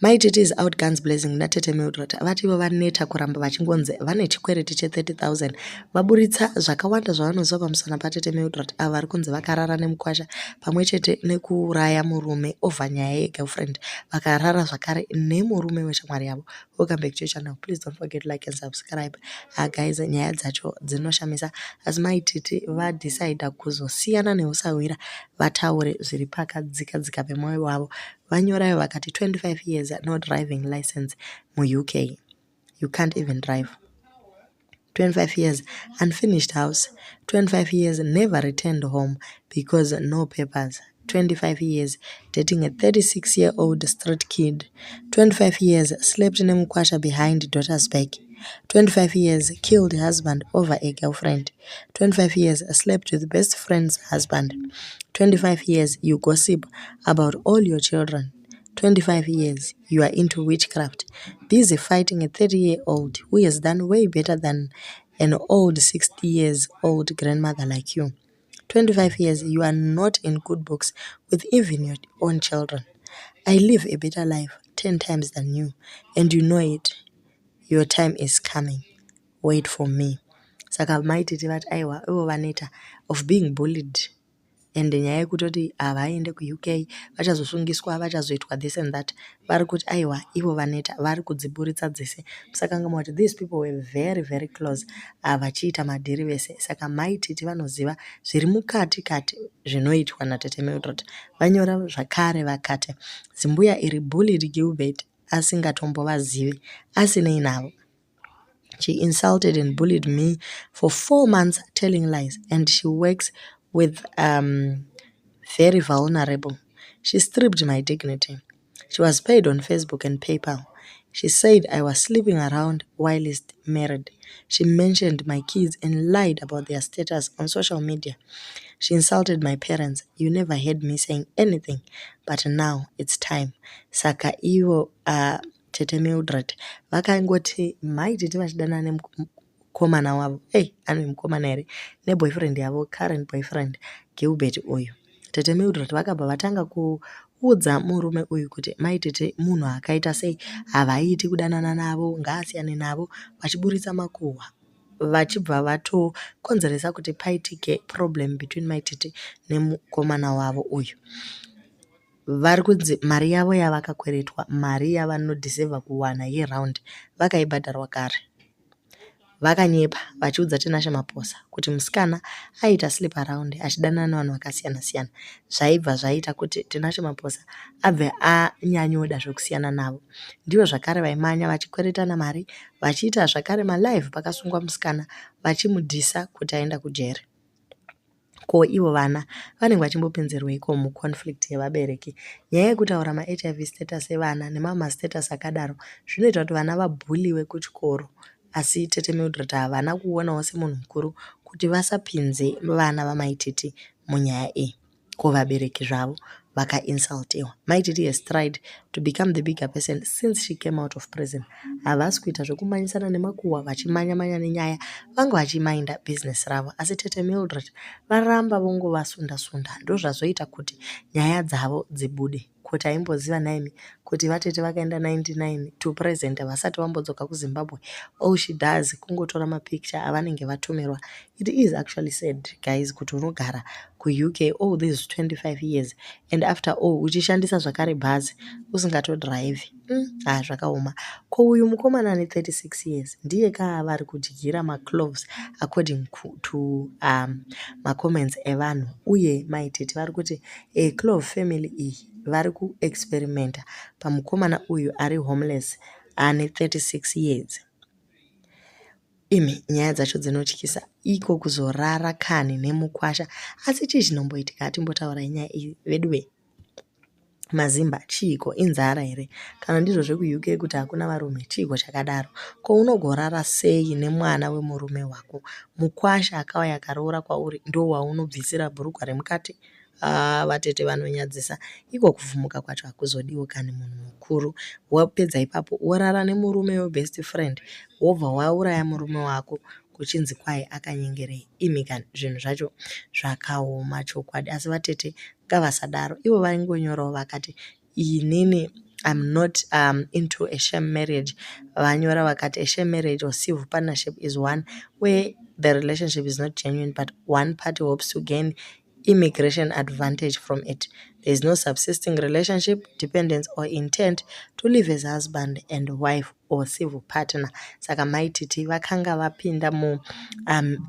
Mai Titi is out guns blazing natete Mildred vati ivo vaneta kuramba vachingonzi vane chikwereti che30 000. Vaburitsa zvakawanda zvavanoziva pamusana patete Mildred avo vari kunzi vakarara nemukwasha pamwe chete nekuuraya murume over nyaya yegirlfriend. Vakarara zvakare nemurume weshamwari yavo. Welcome back to your channel. Please don't forget to like and subscribe. Guys, nyaya dzacho dzinoshamisa, asi Mai Titi vadecida kuzosiyana neusawira vataure zviri pakadzika dzika pemwoyo wavo. Vanyorayo vakati, "25 years, no driving license muUK. You can't even drive. 25 years, unfinished house. 25 years, never returned home because no papers. 25 years, dating a 36-year-old street kid. 25 years, slept nemukwasha behind daughter's back. 25 years, killed husband over a girlfriend. 25 years, slept with best friend's husband. 25 years, you gossip about all your children. 25 years, you are into witchcraft, busy fighting a 30-year-old who has done way better than an old 60 years old grandmother like you. 25 years, you are not in good books with even your own children. I live a better life 10 times than you, and you know it. Your time is coming. Wait for me." Saka Mai Titi vati aiwa, ivo vaneta of being bullied and nyaya yekutoti havaende kuUK, vachazosungiswa, vachazoitwa this and that. Vari kuti aiwa, ivo vaneta, vari kudziburitsa dzese. Musakanganwa kuti these people were very very close, vachiita madhiri vese. Saka Mai Titi vanoziva zviri mukati kati zvinoitwa natete Mildred. Vanyora zvakare vakati zimbuya iri bullied Gilbert asingatombovazivi, asinei navo. "She insulted and bullied me for 4 months, telling lies, and she works with very vulnerable. She stripped my dignity. She was paid on Facebook and PayPal. She said I was sleeping around whilst married. She mentioned my kids and lied about their status on social media. She insulted my parents. You never heard me saying anything, but now it's time." Saka ivo tete Mildred vakangoti Mai Titi vachidanana nemukomana wavo, ei, ane mukomana here, neboyfriend yavo, current boyfriend Gilbert uyu. Tete Mildred vakabva vatanga kuudza murume uyu kuti Mai Titi munhu akaita sei, havaiti kudanana navo, ngaasiyane navo, vachiburitsa makuhwa, vachibva vatokonzeresa kuti paitike problem between Mai Titi nemukomana wavo uyu. Vari kunzi mari yavo yavakakweretwa, mari yavanodhizevha kuwana yeround, vakaibhadharwa kare. Vakanyepa vachiudza Tinashe Maposa kuti musikana aiita sleep around achidanana nevanhu vakasiyana siyana, zvaibva zvaita kuti Tinashe Maposa abve anyanyoda zvekusiyana navo. Ndivo zvakare vaimanya vachikweretana mari, vachiita zvakare malive pakasungwa musikana, vachimudhisa kuti aenda kujeri. Ko ivo vana vanenge vachimbopinzirweiko muconflict yevabereki? Nyaya yekutaura maHIV status evana nemamwe mastatus akadaro zvinoita kuti vana vabhuliwe kuchikoro. Asi tete Mildred havana kuonawo semunhu mukuru kuti vasapinze vana vaMai Titi munyaya iyi. Ko vabereki zvavo vakainsultiwa. Mai Titi has tried to become the bigger person since she came out of prison. Havasi kuita zvekumanyisana nemakuhwa vachimanya-manya nenyaya, vanga vachimainda business ravo. Asi tete Mildred varamba vongovasunda-sunda, ndozvazoita kuti nyaya dzavo dzibude. Ko taimboziva naimi kuti vatete vakaenda 99 to present vasati vambodzoka kuZimbabwe? All she does kungotora mapicture avanenge vatumirwa. It is actually sad, guys, kuti unogara kuUK all these 25 years and after all uchishandisa zvakare bhazi usingatodhiraivhi. Ha, zvakaoma. Ko uyu mukomana ane 36 years ndiye kaa vari kudyira macloves according to macomments evanhu. Uye Mai Titi vari kuti clove family iyi vari kuexperimenta pamukomana uyu ari homeless ane 36 years. Imi, nyaya dzacho dzinotyisa. Iko kuzorara kani nemukwasha, asi chii chinomboitika? Hatimbotaurai nyaya iyi veduwe. Mazimba, chiiko? Inzara here, kana ndizvo zvekuUK kuti hakuna varume? Chiiko chakadaro? Ko unogorara sei nemwana wemurume wako? Mukwasha akauya akaroora kwauri ndo waunobvisira bhurugwa remukati? Aa, vatete vanonyadzisa. Iko kuvhumuka kwacho hakuzodiwo kani munhu mukuru. Wapedza ipapo worara nemurume webest friend, wobva wauraya murume wako kuchinzi kwai akanyengerei. Imi kani, zvinhu zvacho zvakaoma chokwadi, asi vatete ngavasadaro. Ivo vaingonyorawo vakati inini I'm not into a sham marriage. Vanyora vakati a sham marriage or civil partnership is one where the relationship is not genuine but one party hopes to gain immigration advantage from it. There is no subsisting relationship, dependence or intent to live as husband and wife or civil partner. Saka Mai Titi vakanga vapinda mu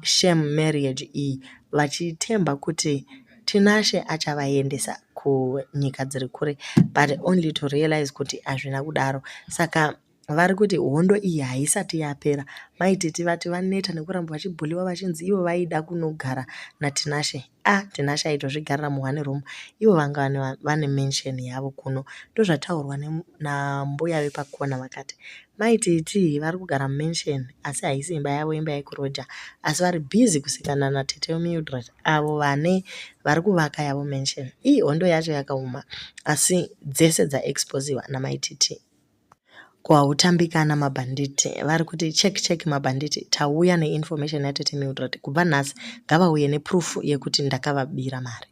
sham marriage iyi vachitemba kuti Tinashe achavaendesa kunyika dziri kure, but only to realize kuti hazvina kudaro. Saka vari kuti hondo iyi haisati yapera. Mai Titi vati vaneta nekuramba vachibhuliwa vachinzi ivo vaida kunogara naTinashe. A Tinashe aitozvigarira muone room, ivo vanga vane mansion yavo kuno. Ndozvataurwa nambuya vepakona vakati Mai Titi vari kugara mumansion asi haisi imba yavo, imba yekuroja, asi vari busy kusekana natete Mildred avo vane vari kuvaka yavo mansion. Ii hondo yacho yakaoma asi dzese dzaexposiwa naMai Titi. Kwautambikana mabhanditi vari kuti check check mabhanditi, tauya neinformation yatete Mildred. Kubva nhasi ngavauye neproof yekuti ndakavabira mari.